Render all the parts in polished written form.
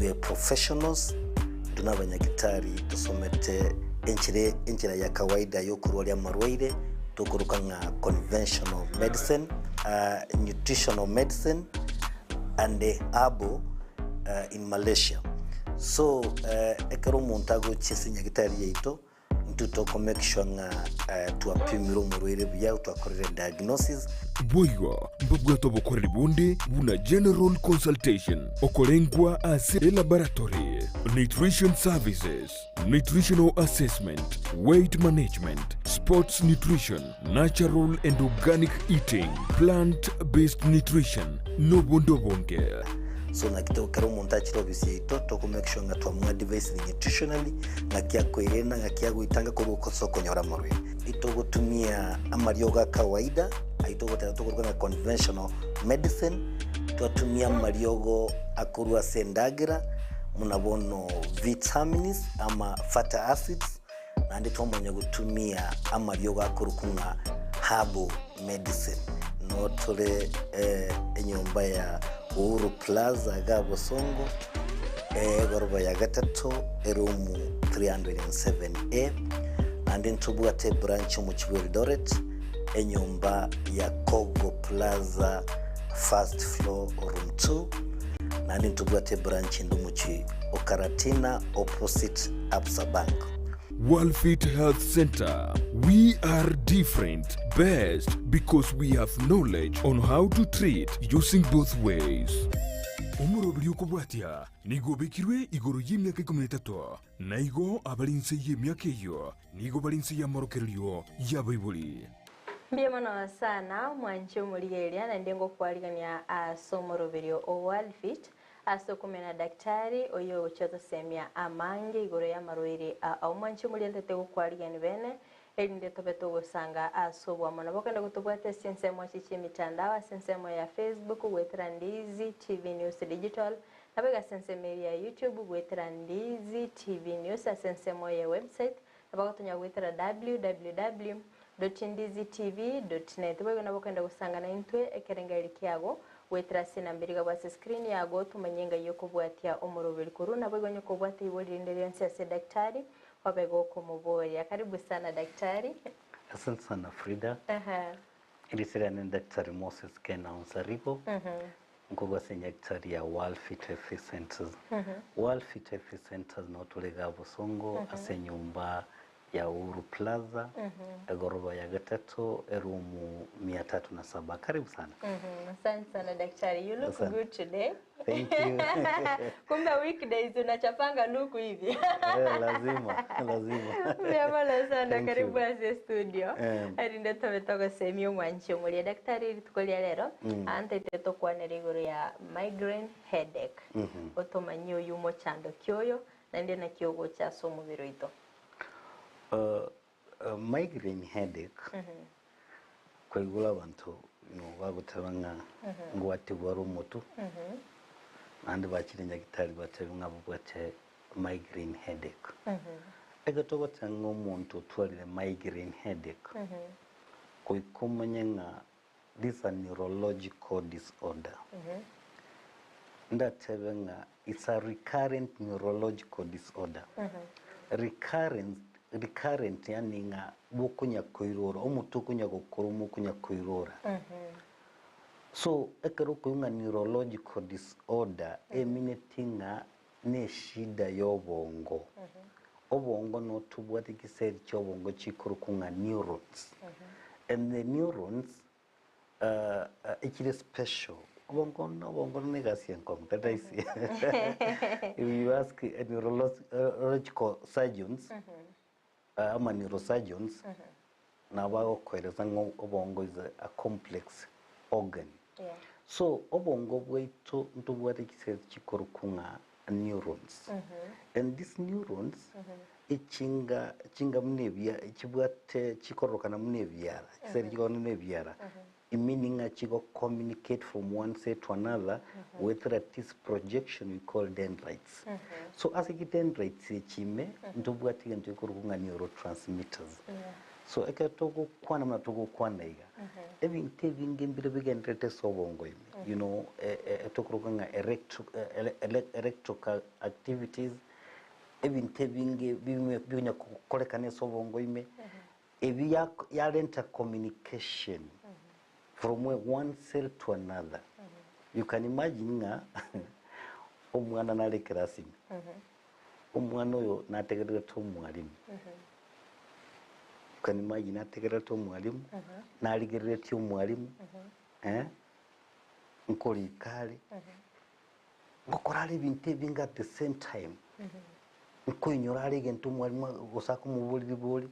We are professionals, intwe nabanyagitari tosomete enchera enchera ya kawaida yokorwaria amarwaire tokoroka ng'a conventional medicine, nutritional medicine and herbal in Malaysia. So ekero omonto agochia ase nyagitari yaito, Intwe toko make sure ng'a twapimire omorwaire buya, twakorire diagnosis. Boigo mbabwate obokoreri bonde buna general consultation, okorengwa ase elaboratory, nutrition services, nutritional assessment, weight management, sports nutrition, natural and organic eating, plant based nutrition, nobonde obonge. So naki to ekero omonto achire ofisi yaito toko make sure ng'a twamoadvisire nutritionally ng'aki akoerenda ng'aki agoitanga korwa ase okonyora amarwaire. Itogotumia amariogo a kawaida ayio togoteba tokoruga ng'a conventional medicine, twatumia amariogo akorwa ase endagera buna bono vitamins ama fatty acids, Naende twamanya gotumia amariogo akorokwa ng'a herbal medicine. Noo tore enyomba ya Uhuru Plaza iga Bosongo, egoroba ya gatato, eroom 307A. Naende ntobwate ebranch omochie bwa Eldoret, enyomba ya Kogo Plaza first floor room 2. Naende ntobwate ebranch ende omochie o Karatina opposite Absa Bank. Worldfit Health Centre, We are different, best because we have knowledge on how to treat using both ways. Omoroberi okobwatia nigo obekirwe igoro y'emiaka ikomi na etato, na igo abare inse y'emiaka eyio nigo bare inse y'amorokererio y'abaibori. Mbuya mono sana mwanche omorigereria naende ngokwarigania ase omoroberio o Worldfit Ase okomena daktari oyio ogochia otosemia amange igoro y'amarwaire a omwanchi omorientete gokwarigani bene, erinde tobe togosanga ase oboamo. Nabo okende gotobwate ase ensemo echi chi'emitandao, ase ensemo ya Facebook goetera Ndizi TV News Digital, naboigo ase ensemo eria ya YouTube goetera Ndizi TV News, ase ensemo ye website nabo ogotonya goetera www dot ndizitv dot net. Boigo nabo okogenda gosanga naintwe ekerengererio kiago goetera ase enamba eria igabwe ase screen yago tomanye engai yokobwatia omoroberi korwa naboigo onye kobwate ibori rinde rionsi ase daktari obe gokomoboria. Karibu sana daktari. Asante sana Frida. Erieta riane ni Daktari Moses Ken Onsarigo, nkorwa ase enyagetari ya World Fit Health Centers. World Fit Health Centers noo tore igaa Bosongo ase enyomba ya Uhuru Plaza, egoroba ya gatato, eroom mia tatu na saba. Karibu sana. Asante sana daktari. You look Asante. good today. Thank you. Kumbe weekdays unachapanga luku hivi. Eh, lazima, lazima. Mbuya mono sana Thank karibu you. ase studio. Erinde tobe togosemia omwanchi omoria daktari rituko ria rero antaete tokwanere igoro ya migraine headache. Otomanyie oyio omochando ki oyo naende naki ogocha ase omobere oito. Migraine headache, kwaigure abanto you know bagoteba ng'a ngwatigwa ore omotwe, naende bachire nyagetari bateba ng'a babwate migraine headache. Ekero togoteba ng'a omonto otwarire migraine headache, goika omanye ng'a this a neurological disorder. Ndatebe ng'a it's a recurrent neurological disorder. Recurrent, recurrent yaani ng'a bokonya koirora, omotwe okonya gokoroma okonya koirora. So ekero okoigwa ng'a neurological disorder emineti ng'a ne eshida ya obongo. Obongo notobwate chiseli chia obongo chikorokwa ng'a neurons. And the neurons echire special. Obongo obongo na egasi enkong'u tari rahisi. If you ask a neurological surgeons, ama neurosurgeons, nabo bagokoeresa ng'a obongo is a complex organ. So obongo bwaito ntobwate chisemi chikorokwa ng'a neurons. And these neurons, echinga chinga buna ebia chibwate chikororokana buna ebiara, chisemi chikororokana buna ebiara, meaning ng'a chigo communicate from one cell to another goetera this projection we call dendrites. So ase chidendrites echi ime, ntobwate egento gekorokwa ng'a neurotransmitters. So ekero togokwana buna togokwana iga, ebinto ebinge mbire bigendererete ase obongo ime, you know, etokoroka ng'a electro electrical activities, ebinto ebinge bime bikonya korekana ase obongo ime, ebi yarenta communication from one cell to another. You can imagine ng'a omwana nare ekerasi ime, omwana oyo nategererete omwalimu, you can imagine nategererete omwalimu, narigereretie omwalimu, nkorika are, ngokora are ebinto ebinge at the same time, nkoinyora are egento omwalimu gose akomoboria ribori,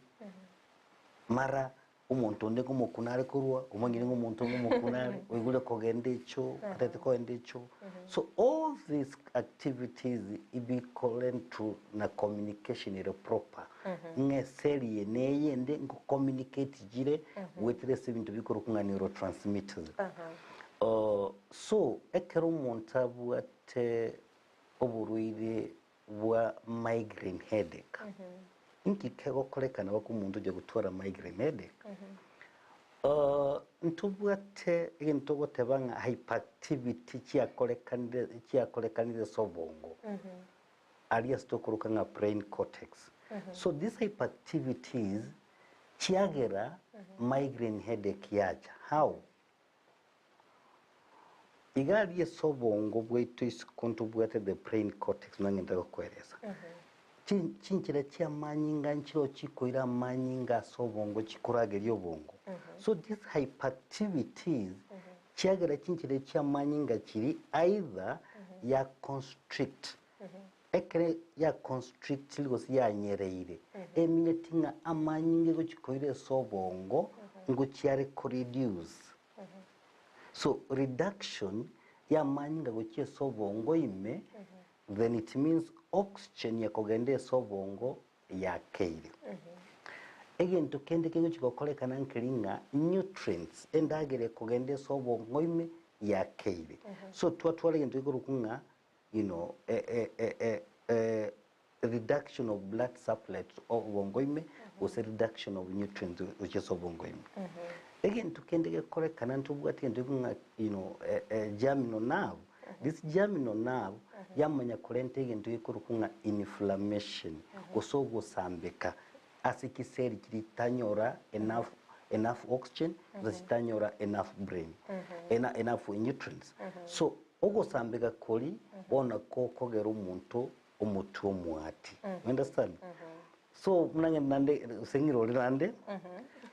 mara omonto onde ngomokuna are korwa, omanyire ng'a omonto ngomokuna are, oigure kogenda echoo, atagete kogenda echoo. So all these activities ibikorentwe na communication ere proper, ng'a eseri eye na eyende ngo communicate chire goetera ase ebinto bikorokwa ng'a neurotransmitters. So ekero omonto abwate oborwaire bwa migraine headache, inki kegokorekana baka omonto ocha gotwara migraine headache? Ntobwate egento togoteba ng'a hyperactivity chiakorekanire chiakorekanire ase obongo, aria ase tokoroka ng'a brain cortex. So these hyperactivities chiagera migraine headache yacha. How? Iga aria ase obongo bwaito isiko ntobwate the brain cortex buna ng'ende gokoeresa. Chi- Chinchera chi'amanyinga nchiroo chikoira amanyinga ase obongo chikorageria obongo. So these hyperactivities chiagera chinchera chi'amanyinga chiri either ya constrict ekere ya constrictiri gose yanyereire eminyeti ng'a amanyinga egochi koira ase obongo ngochiare ko reduce. So reduction y'amanyinga gochia ase obongo ime, then it means oxygen ekogenda ase obongo yakeire. Egento kende kegochia gokorekana nkeri ng'a nutrients, endagera ekogenda ase obongo ime yakeire. So twatwara egento gekorokwa ng'a you know, reduction of blood supply to obongo ime gose reduction of nutrients gochia ase obongo ime. Egento kende gekorekana ntobwate egento gekong'a ng'a you know, germinal nerve, this germinal nerve yamanya korenta egento gekorokwa ng'a inflammation gose ogosambeka ase chiseli chiria chitanyora enough enough oxygen gose chitanyora enough brain enough nutrients. So ogosambeka koria bono gokogera omonto omotwe omwati. You understand? So buna ng'ende naende gose ng'irore naende,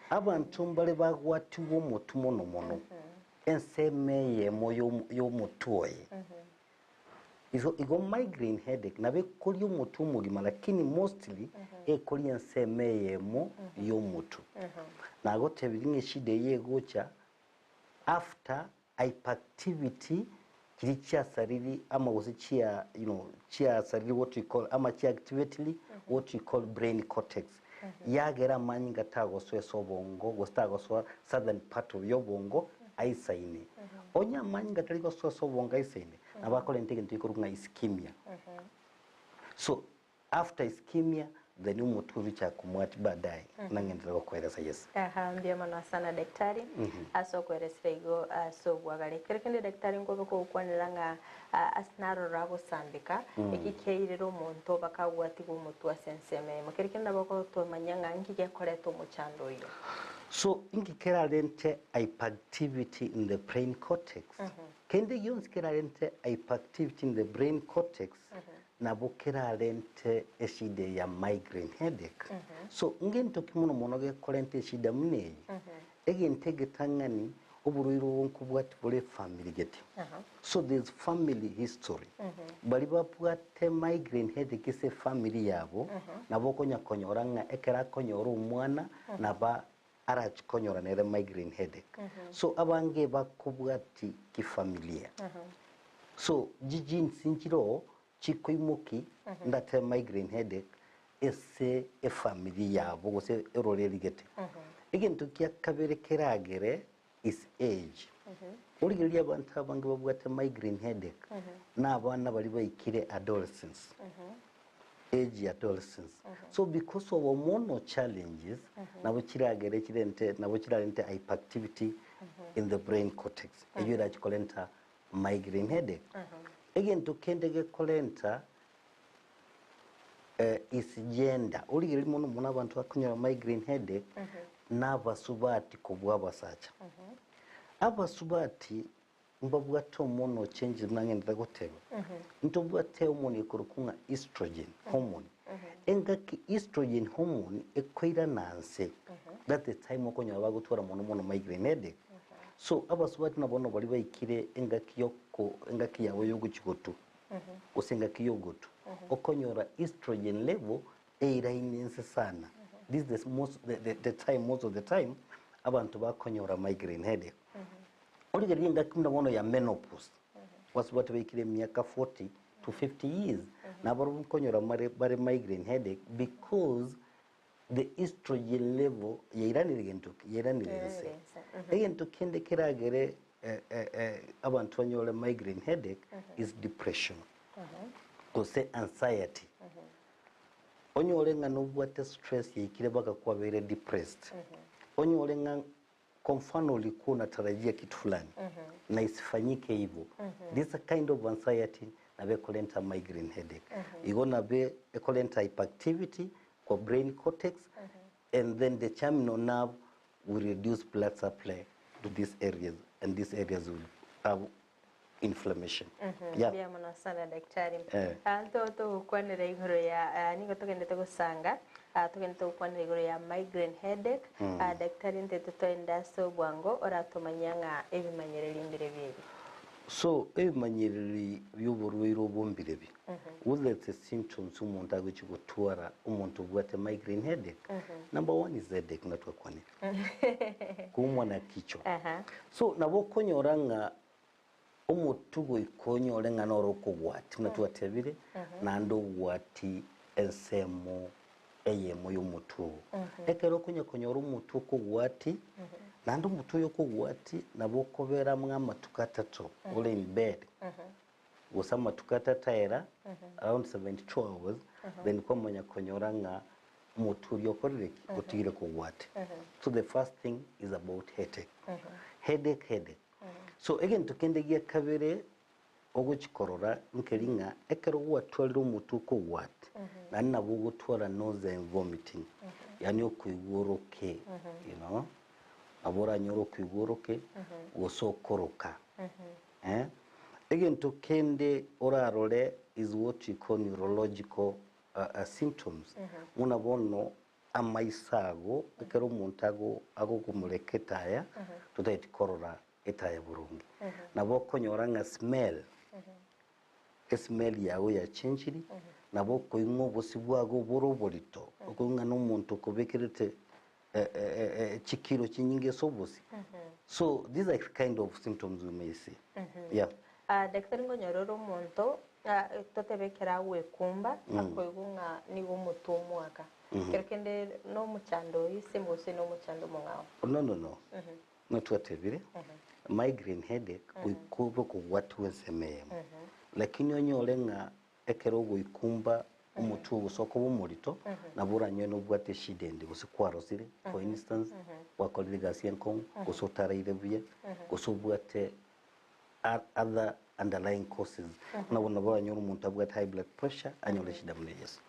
abanto mbare bagwatigwe omotwe mono mono, ensemo eyemo yomo yomotwe oye. Igo igo migraine headache nabo ekoria omotwe omogima lakini mostly ekoria ensemo eyemo yomotwe. Nagotebirie ng'a eshida eye egocha after Hyperactivity chiria chiasariri ama gose chia you know chiasariri what we call ama chiactivatiri what we call brain cortex yagera amanyinga tagosoa ase obongo gose tagosoa southern part of yobongo aisaine. Onye amanyinga tari gosoa ase obongo aisaine nabo akorenta egento gekorokwa ng'a ischemia. So After ischemia then omotwe obicha komwati baadaye buna ng'enderere gokoeresa yes. Aha mbuya mono sana daktari ase okoeresera igo ase obwagare. Kero kende daktari nkobe kogokwanera ng'a ase narora agosambeka eki kiairire omonto bakagwatigwa omotwe ase ensemo eyemo. Kero kende nabo ogotomanya ng'a nki gekoreta omochando oyio. So inki kerarente hyperactivity in the brain cortex? Kende gionsi kerarente hyperactivity in the brain cortex nabo kerarente eshida eye ya migraine headache. So ngento ki mono mono gekorenta eshida buna eye? Egento egetang'ani oborwaire obo nkobwati bore efamily gete. So there's family history. Baria babwate migraine headache ase efamily yabo, nabo okonya konyora ng'a ekero akonyora omwana naba arachi konyora nere migraine headache. So abange bakobwati kifamilia. So ji genes nchiroo chikoimoki ndate migraine headache ase efamily yabo gose eroreri gete. Egento kia kabere keragere is age. Origererie abanto abange babwate migraine headache na abana baria baikire adolescence. Age ya adolescence. So because of hormonal challenges, nabo chiragere chirente nabo chirarente hyperactivity in the brain cortex. Eyio erachi korenta migraine headache. Egento kende gekorenta eh, is gender. Origereria mono mono abanto bakonyora migraine headache na abasubati kobua abasacha. Abasubati Mbabwate hormonal changes buna ng'endete goteba. Ntobwate hormone ekorokwa ng'a estrogen hormone. Engaki estrogen hormone ekoirana nse, that's the time okonyora bagotwara mono mono migraine headache. So abasubati nabo bono baria baikire engaki yoko engaki yabo yogochi gotwa, gose engaki yogotu, okonyora estrogen level eiraine nse sana. This is the most the, the, the time most of the time abanto bakonyora migraine headache. Origererie engaki buna bono ya menopause, abasubati baikire emiaka 40 to 50 years, nabarobwo nkonyora mare bare migraine headache because the estrogen level yairanire gento ki? Yairanire nse. Yairanire nse. Egento kende keragere eh, eh, eh, abanto banyore migraine headache is depression gose anxiety. Onyore ng'a nobwate stress yaikire mpaka kwabeire depressed. Onyore ng'a Kwa mfano ulikuwa unatarajia kitu fulani na isifanyike hivyo this kind of anxiety nabo ekorenta migraine headache igo nabo ekorenta hyperactivity kwa brain cortex and then the terminal nerve will reduce blood supply to these areas and these areas will have inflammation yeah. Mbuya mono sana daktari. Eh. Ah, nto togokwanera igoro ya ah, nigo togendete gosanga ah, togendete gokwanera igoro ya migraine headache. Ah, daktari ntete toende ase obwango oratomanyia ng'a ebimanyereri mbire biebi. So ebimanyereri bioborwaire obo mbirebi what are the symptoms omonto agochi gotwara omonto obwate migraine headache number one is headache buna twakwanire koumwa na kichwa Aha. so nabo okonyora ng'a Omotwe goika onyore ng'a noro okobwatia, buna twatebire, naende obwatie ensemo eyemo y'omotwe oo. Ekero okonya konyora omotwe okobwatia, naende omotwe oyo okobwatia nabo okobera ang'e amatuko atato ore in bed, gose amatuko atato aera, around 72 hours, then kwamanya konyora ng'a omotwe oria okorire ki? Otigire kobwatia. So the first thing is about headache. Headache, headache. So egento kende gia kabere ogochi korora nkeri ng'a ekero gwatwarire omotwe okogwati naende nabo ogotwara nausea and vomiting yaani okoigwa oroke you know nabo oranyore okoigwa oroke gose okoroka eh. Egento kende orarore is what we call neurological symptoms buna bono Amaiso ago, ekero omonto ago agokomoreka etaya, totageti korora etaya boronge. Nabo okonyora ng'a smell, esmell yago yachenchiri, nabo okoing'wa obosio bwago bore oborito, okoigwa ng'a nomonto okobekerete chikilo chinyinge ase obosio. So these are kind of symptoms we may see. Yeah. Ah, daktari nkonyora ore omonto ah, totebe ekero agwekumba akoigwa ng'a nigo omotwe omwaka ekero kende na omochando oyo ase gose na omochando omong'ao. No no no no twatebire migraine headache goika obe okobwatiwa ensemo eyemo lakini onyore ng'a ekero ogoikumba omotwe gose okoba omorito nabo oranyore nobwate eshida ende gose kwarosire for instance gwakorire egasi enkong'u gose otaraire buya gose obwate other underlying causes buna bono nabo oranyore omonto abwate high blood pressure anyore eshida buna eyio ase.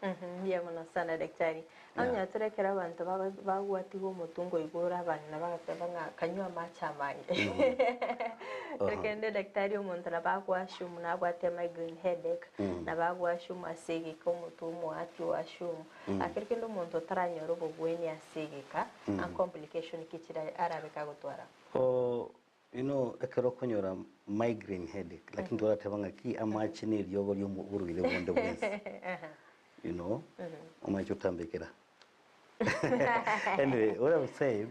Mbuya mono sana daktari. Yeah. Onye torekere abanto bagwatigwa omotwe nkoigwa ore abang'ina bagateba ng'a kanywe amache amange. Kende daktari omonto nabo agoassume nabwate migraine headache, nabo agoassume ase egeka omotwe omoati oassume. Ekero kende omonto otaranyora obobweni ase egeka, a complication ki chira arabe kagotwara? Oh, You know ekero okonyora migraine headache lakini torateba ng'aki amache na eriogo ria oborwaire bonde bwensi you know amache otambekera anyway what I'm saying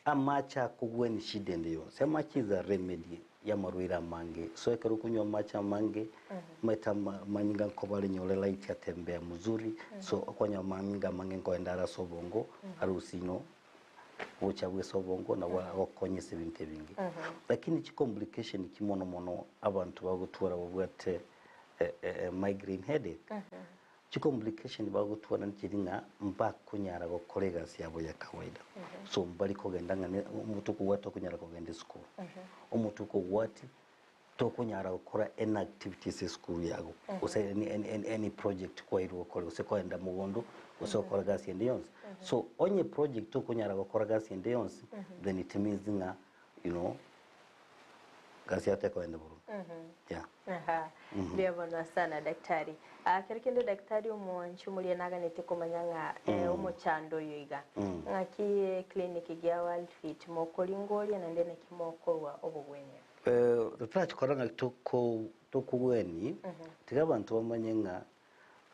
amache akogwenia shida ende yonsi amache is a remedy ya amarwaire amange so ekero okonywa amache amange omanyete amanyinga nkoba are nyore light atembea mzuri so okonywa amanyinga amange nkoenda are ase obongo arusie you know gocha bwese obongo nabo agokonya ase ebinto ebinge. Lakini chicomplication ki mono mono abanto bagotwara babwate migraine headache, Chicomplication bagotwara nchiri ng'a mbakonyara gokora egasi yabo ya kawaida. So mbari kogenda ng'a ne omonto okobwata okonyara kogenda esukuru. Omonto okobwati tokonyara gokora any activities esukuru yago gose any any any any project kwairwe gokora gose kogenda mogondo gose gokora gasi ende yonsi. So onye project tokonyara gokora gasi ende yonsi then it means ng'a you know gasi yago tekogenda boronge. Yeah. Aha, mbuya mono sana daktari. Ah, kero kende daktari omwanchi omoria naganetie komanya ng'a eh, omochando oyo iga ng'aki eclinic gia World Fit mokoringoria naende naki mokorwa obogwenia? Eh, totarachikora ng'a toko tokogwenie, tiga abanto bamanye ng'a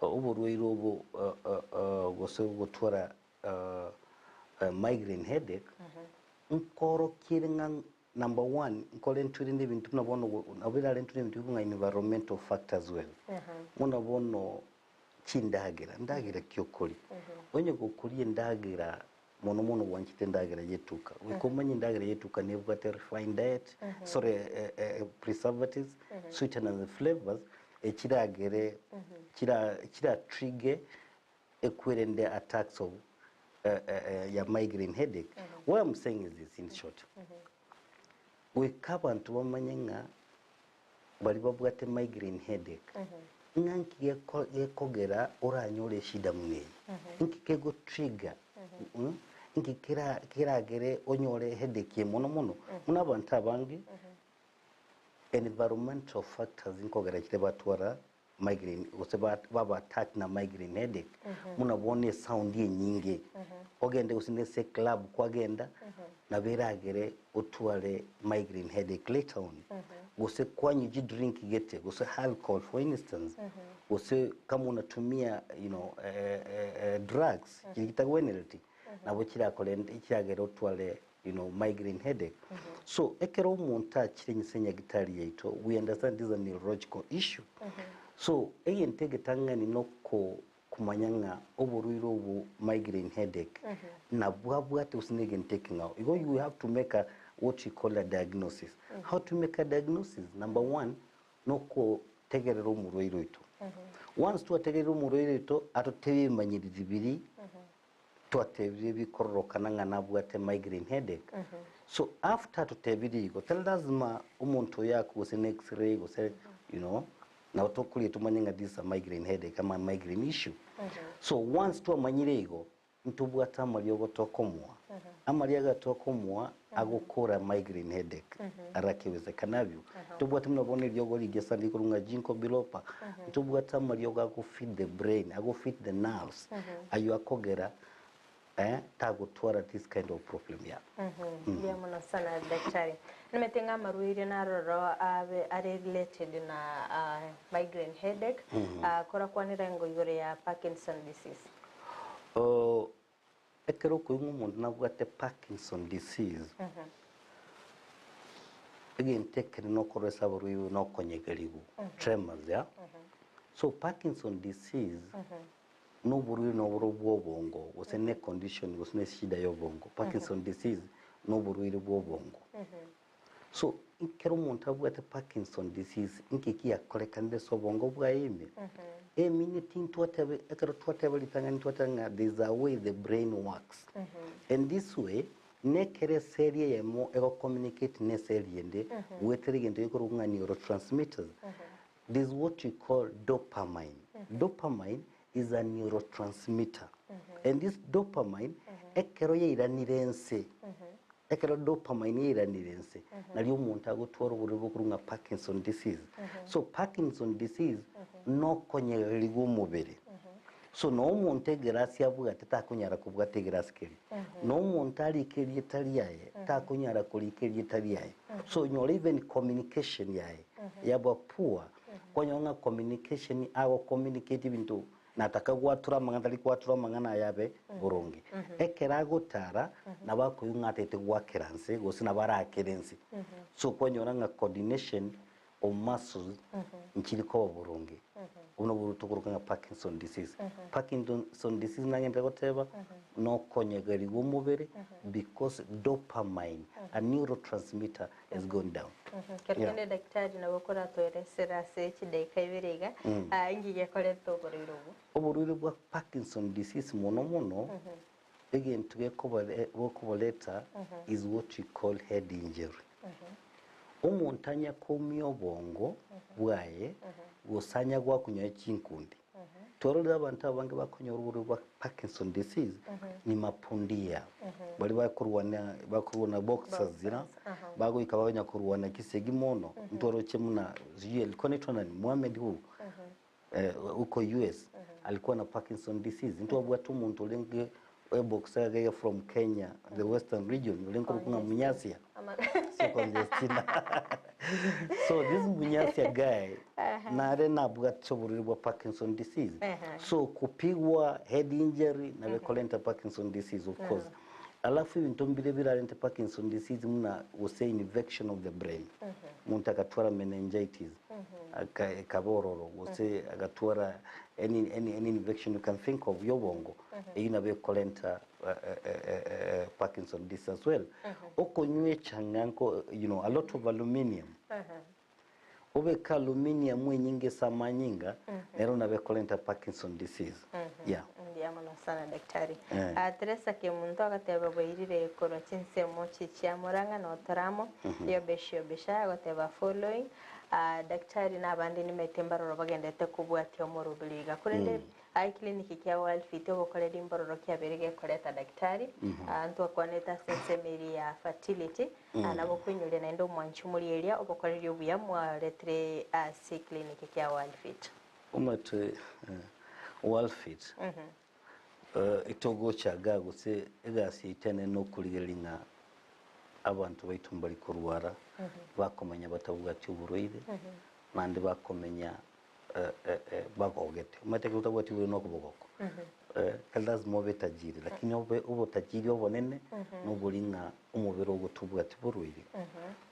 oborwaire obo gose gotwara migraine headache, nkorokiere ng'a number one, nkorentwe rende ebinto buna bono nabo birarentwe na ebinto bikong'a environmental factors well. Buna bono chindagera, ndagera ki okoria? Onye gokoria endagera mono mono gwanchete endagera ya etuka, goika omanye endagera ya etuka nebwate refined diet, sorry preservatives, sweeteners and flavours, echiragere chira chiratrigger ekwerende attacks of ya migraine headache. What I'm saying is this in short, goika abanto bamanye ng'a baria babwate migraine headache, ng'a nki geko gekogera oranyore eshida buna eye, nki kego trigger nki kera keragere onyore headache eye mono mono, buna abanto abange environmental factors nkogera chire batwara migraine gose baba attacked na migraine headache buna bono esound enyinge ogende gose na ase eclub kwagenda nabo eragere otware migraine headache later on gose kwanywa chidrink gete gose alcohol for instance gose kama unatumia you know drugs chiria chitagwenereti nabo chirakorente chiragere otware you know migraine headache so ekero omonto achire ase nyagetari yaito we understand this is a neurological issue so egento egetang'ani noko komanya ng'a oborwaire obo migraine headache nabwo abwate gose na egento ekeng'ao igo you have to make a what you call a diagnosis. How to make a diagnosis? Number one nokotegerera omorwaire oito. Once twategerire omorwaire oito atotebie ebimanyereri biria twatebire bikororokana ng'a nabwate migraine headache. So after atotebirie igo, tari lazima omonto oyo akwe gose ne x-ray gose you know, nabo tokoria tomanye ng'a this is a migraine headache ama migraine issue. So once twamanyire igo, ntobwate amariogo tokomoa. Amariogo aya tokomoa agokora migraine headache haraka iwezekanavyo. Ntobwate buna bono eriogo rigiya sana rikorwa ng'a Ginkgo biloba, ntobwate amariogo ago feed the brain, ago feed the nerves, aywo akogera eh, tagotwara this kind of problem yeah. Mbuya mono sana daktari. Nimanyete ng'a amarwaire naroro abe are related na ah, migraine headache, ah, korakwanera engo igoro ya Parkinson disease. Oh, Ekero okoigwa omonto nabwate Parkinson disease, egento ekere nokorora ase abarwaire nokonyegerigwa, tremors yeah. So Parkinson disease noborwaire noboro bwa obongo gose ne condition gose ne eshida ya obongo. Parkinson disease noborwaire bwa obongo. So ekero omonto abwate Parkinson disease inki kiakorekanire ase obongo bwaye ime? Emineti ntwatebe ekero twateba ritang'ani twateba ng'a there is a way the brain works and this way nekere eseri eyemo ego communicate na eseri ende goetera egento gekorokwa ng'a neurotransmitters. There is what we call dopamine. Dopamine is a neurotransmitter and this dopamine ekero yairanire nse Ekero dopamine yairanire inse, nario omonto agotwara oborwaire bokorwa ng'a Parkinson disease. So Parkinson disease nokonyegerigwa omobere. So na omonto egerasi abwate takonyara kobwata egerasi keria. Na omonto arike erieta riaye takonyara korika erieta riaye. So nyora even communication yaye yaba poor, kwanyora ng'a communication ago communicate ebinto Nataka gwatura amang'ana tari gwatura amang'ana aya abe boronge. Ekero agotara, nabo akoigwa ng'a atagete goakera nse gose nabo araakere nse. So kwanyora ng'a coordination of muscles nchiri koba boronge. Obwo nobwo tokoroka ng'a Parkinson disease. Parkinson disease nagenderere goteba, nokonyegerigwa omobere because dopamine, a neurotransmitter, has gone down. Kero Yeah. kende daktari nabo okoratoeresera ase chidaika ibere iga, inki gekoreta oborwaire obwo? Oborwaire bwa Parkinson disease mono mono, egento gekoboreta is what we call head injury. Omonto anya koumia obongo bwaye gose anya gwakunyoa chinkundi. Twarorire abanto abange bakonyora oborwaire bwa Parkinson disease ni mapundia baria bakorwana bakorwana boxers you know bagoika bakonya korwana chisegi mono ntwaroche buna sijui alikuwa anaitwa nani Mohamed who Huko US alikuwa na Parkinson disease ntwabwate omonto orenge eboxer iga from Kenya the western region orenge korokwa ng'a Munyasia sio Conjestina so this Munyasia guy nare nabwate oborwaire bwa Parkinson disease so kupigwa head injury nabo ekorenta Parkinson disease of course alafu ebinto mbire birarente Parkinson disease buna gose infection of the brain omonto agatwara meningitis ekaba ororo gose agatwara any any any infection you can think of ya obongo eyio nabo ekorenta Parkinson disease as well. Okonywa echang'a nko you know a lot of aluminium obeke aluminium enyinge ase amanyinga nero nabo ekorenta Parkinson disease yeah. Mbuya mono sana daktari. Eh. Ah, Teresa Kemunto agateba bwairire korwa chinsemo chi chia Murang'a na Otoramo, Yobesh Yobesha agoteba following ah, daktari na abande nimete mbaroro bagendete kobwatia omoroberi iga korende ah, eclinic kia World-Fit obokoreri mbororo kiabeire gekoreta daktari ah, ntwakwanete ase ensemo eria ya fertility ah, nabo okoinyoria naende omwanchi omorieria obokoreri obuya mwaretire ase eclinic kia World-Fit. Omanyete World-Fit etogocha igaa gose egasi yaito enene nokorigereria ng'a abanto baito mbari korwara, bakomenya batabwati oborwaire, naende bakomenya bagogete. Omanyete ekero otabwati oborwaire nokobogoko. Lazima obe tajiri lakini obe obotajiri obonene nobori ng'a omobere ogo tobwati borwaire.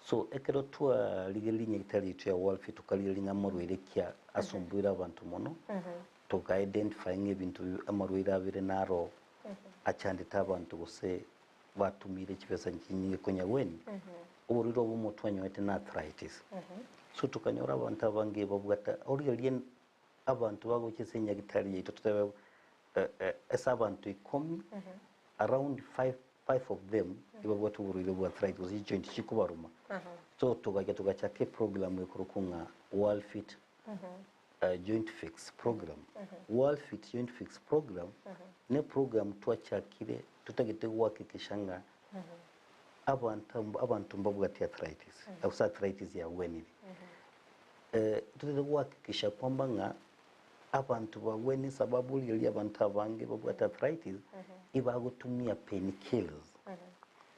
So ekero twarigereria nyagetari yaito ya World-Fit tokarigereria ng'a amarwaire ki asomboire abanto mono, toka identify ng'a ebinto amarwaire abere naro achandete abanto gose batumire chibesa chinyinge konya gweni, oborwaire obomo twanyorete na arthritis. So tokanyora abanto abange babwate origererie abanto bagocha ase enyagitari yaito totebe ase abanto ikomi around five five of them ebabwate oborwaire bwa arthritis gose chijoint chikobaruma. So togacha togachaka eprogram ekorokwa ng'a World Fit Joint Fix Program. World Fit Joint Fix Program ne program twachakire totagete gohakikisha ng'a abanto abanto mbabwati arthritis gose arthritis yagwenire. Totagete gohakikisha kwamba ng'a abanto bagwene sababu riria abanto abange babwate arthritis ibagotumia pain killers.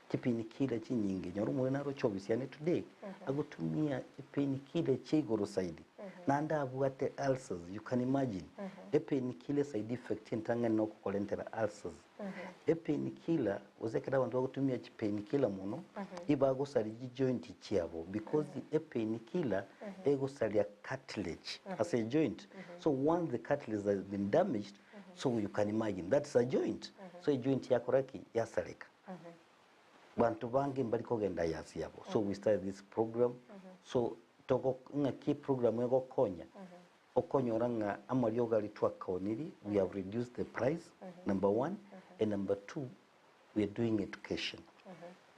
Chipainkiller chinyinge, nyora omorwire naroche obisi yane today, agotumia epainkiller chia igoro zaidi, naende abwate ulcers, you can imagine. Epainkiller side effect entang'ani nokokorentera ulcers. Epainkiller, gose ekero abanto bagotumia chipainkiller mono, ibagosaria chijoint chiabo because epainkiller egosaria cartilage ase ejoint. So once the cartilage has been damaged, so you can imagine that's a joint. So ejoint yakora ki? Yasareka. Banto bange mbari kogenda yasi yabo so we started this program so togo ng'aki eprogram egokonya okonyora ng'a amariogo aria twakaoniri we have reduced the price number one and number two we are doing education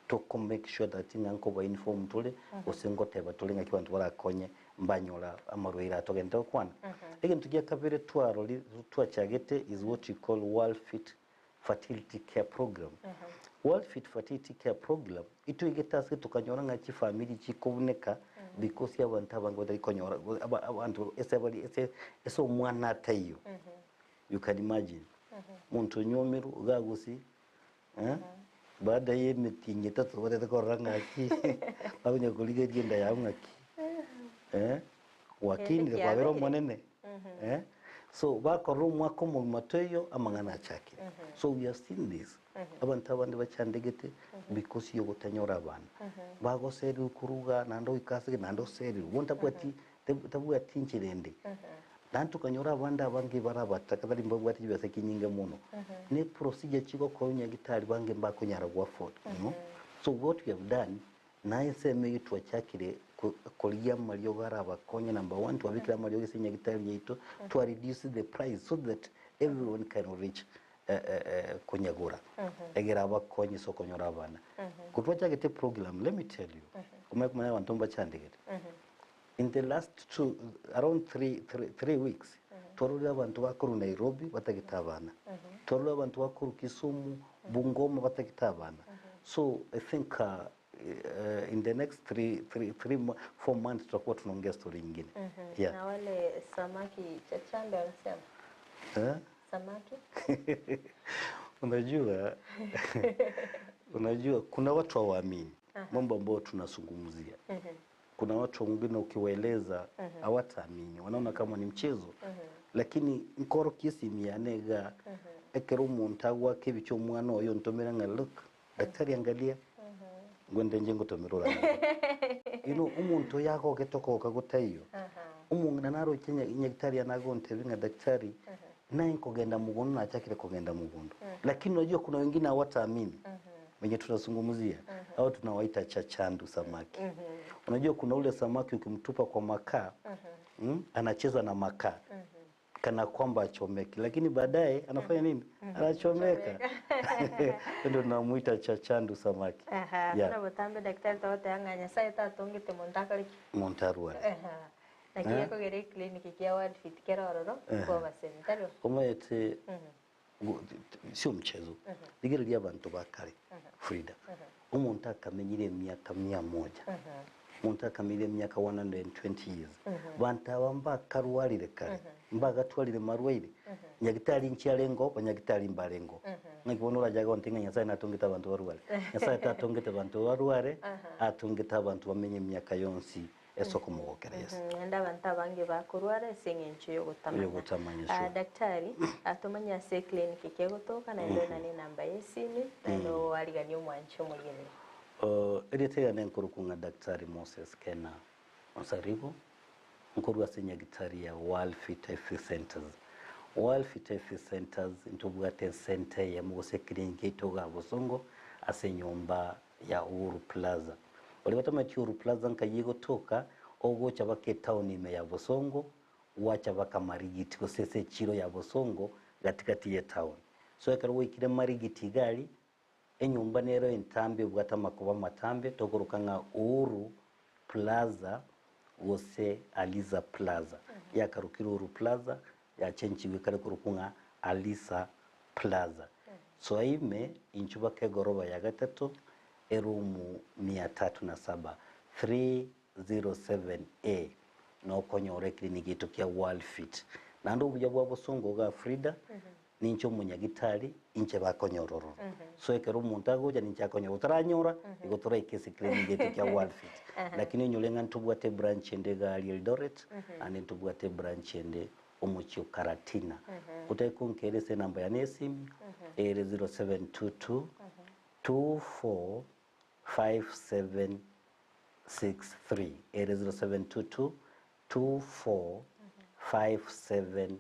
toko make sure that ng'a nkoba inform tore gose ngoteba tore ng'aki abanto barakonye mbanyora amarwaire aya togente gokwana. Egento gia kabere twarori twachagete is what we call world fit Fertility Care Program. World Fit Fertility Care Program itoigete ase tokanyora ng'a chifamiri chikobuneka because abanto abange batari konyora abanto ase bari ase ase omwana ataiyo. You can imagine. Monto onywomirwe iga agosi eh, baada ya emetienyi etato batete korora ng'aki bakonya korigereria enda yao ng'aki eh, gwakinire kwabera omonene eh. So bakorora omwaka omogima toiyo amang'ana achakire. So we have seen this. Abanto abande bachandegete because yogotanyora abana. Bagoserirwe koruga naende oika ase naende oserirwe. Bono tabwati tabwati enchera ende. Naende tokanyora abande abange bare abataka tari mbabwate chibesa chinyinge mono, ne procedure chigokorwa nyagitari bange mbakonyara go afford, you know. So what we have done, naye ensemo eyio twachakire ko- korigia amariogo arabakonye number one, twabekire amariogo ase enyagitari yaito, twa reduce the price so that everyone can reach konyagora, egere abakonye ase okonyora abana. Ko twachagete program, let me tell you, omanye komanya abanto mbachandegete. In the last two, around 3 weeks, twarorire abanto bakorwa Nairobi batagete abana. Twarorire abanto bakorwa Kisumu, Bungoma batagete abana. So I think in the next 3, 3, 3, 4 months tutakuwa tunaongea story ingine. Yeah. Na wale samaki chachambe wanasema Eh? samaki. Unajua kuna watu hawaamini mambo ambayo tunazungumzia. Kuna watu wengine ukiwaeleza hawataamini, wanaona kama ni mchezo. Lakini nkoro kiesimianega ekero omonto agwaka ebicha omwana oyo ntomera ng'a look daktari angalia ngwende nje ngotomera orang'o omonto oyo agogete okogoka gotaiyo omong'ina naroche nyagitari anagontebi ng'a daktari naye nkogenda mugondo nachakire kugenda mugondo, lakini unajua kuna wengine hawataamini wenye tunazungumzia au tunawaita chachandu samaki. Unajua kuna ule samaki ukimtupa kwa makaa, anacheza na makaa kana kwamba achomeki, lakini baadaye anafanya nini? Anachomeka. Ndio tunamuita chachandu samaki. Aha, Yeah. buna botambe daktari togoteba Nyasaye tatongete monto akareki. Montarware. Aha. Naki gekogera eclinic kia World Fit kera ororo kobasemi tari. Omaete sio mchezo rigereria abantu ba kare, Frida, omonto akamenyire emiaka 100, omonto akamenyire emiaka 120 years. Bantu aba mbakarwarire kare, mbagatwarire marwaire nyagitari nchiarengo banyagitari mbarengo. Ng'aki bono orajaga onte ng'a Nyasaye natongete abantu barware? Nyasaye tatongete abantu barware, atongete abantu bamenye emiaka yonsi ase okomogokera Yesu. Naende abanto abange bakorwara ase eng'encho yogotamanya. Yogotamanya, Ah, sure. Daktari atomanye ase eclinic kegotoka naende onane enamba ya esimi naende owarigania omwanchi omorigereri. Erietega nkoruku ng'a Daktari Moses Kena Onsarigo, nkorwa ase nyagitari ya World Fit Health Centers. World Fit Health Centers ntobwate center eyemo gose clinic yaito iga Bosongo ase enyomba ya Uhuru Plaza. Ori batamanyeti Uhuru Plaza nkai egotoka, ogocha baka etown ime ya Bosongo, wacha baka Marigiti gose ase echiro ya Bosongo gatikati ya town. So ekero gwaikire Marigiti igari, enyomba nero entambe ebwate amakuba amatambe tokoroka ng'a Uhuru Plaza gose Alisa Plaza. Yakarokire Uhuru Plaza, yachenchiwe kare korokwa ng'a Alisa Plaza. So ime inchu baka egoroba ya gatato, erumu 307, 307A, nokonyora eclinic yaito kia World Fit. Naende obuya bwa Bosongo iga, Frida, ninche omonyagitari inche bakonyora ororo. So ekero omonto agocha ninche akonyora, otaranyora igo toraika ase clinic yaito kia World Fit. Lakini onyore ng'a ntobwate branch ende iga aria Eldoret, naende ntobwate branch ende omochie o Karatina. Otake konkera ase enamba yane ya esimi ere 0722 24 5763, ere 0722 24 5763.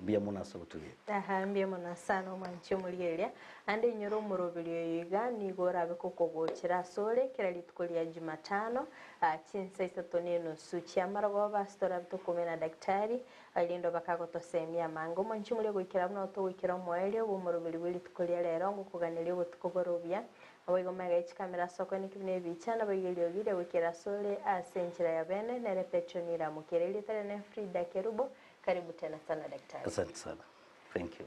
Mbuya mono ase ogotugia. Aha, mbuya mono sana omwanchi omorigereria. Ande inyora omoroberi oyo iga nigo orabe kokogochera ase ore kera rituko ria Jumatano, chinsa 3:30 chiamarogoba ase torabe tokomena na daktari arindo bakagotosemia amange. Omwanchi omoria goikera buna togoikera omoerio bwa omoroberi bwa rituko ria rero ngokoganeria obotuko borobia aboigo mega chikamera ase okoeneki buna ebicha naboigerio bire goikera ase ore ase enchera ya bene nere Petronila Mukereria tare Frida Kerubo. Karibu tena sana daktari. Asante sana, thank you.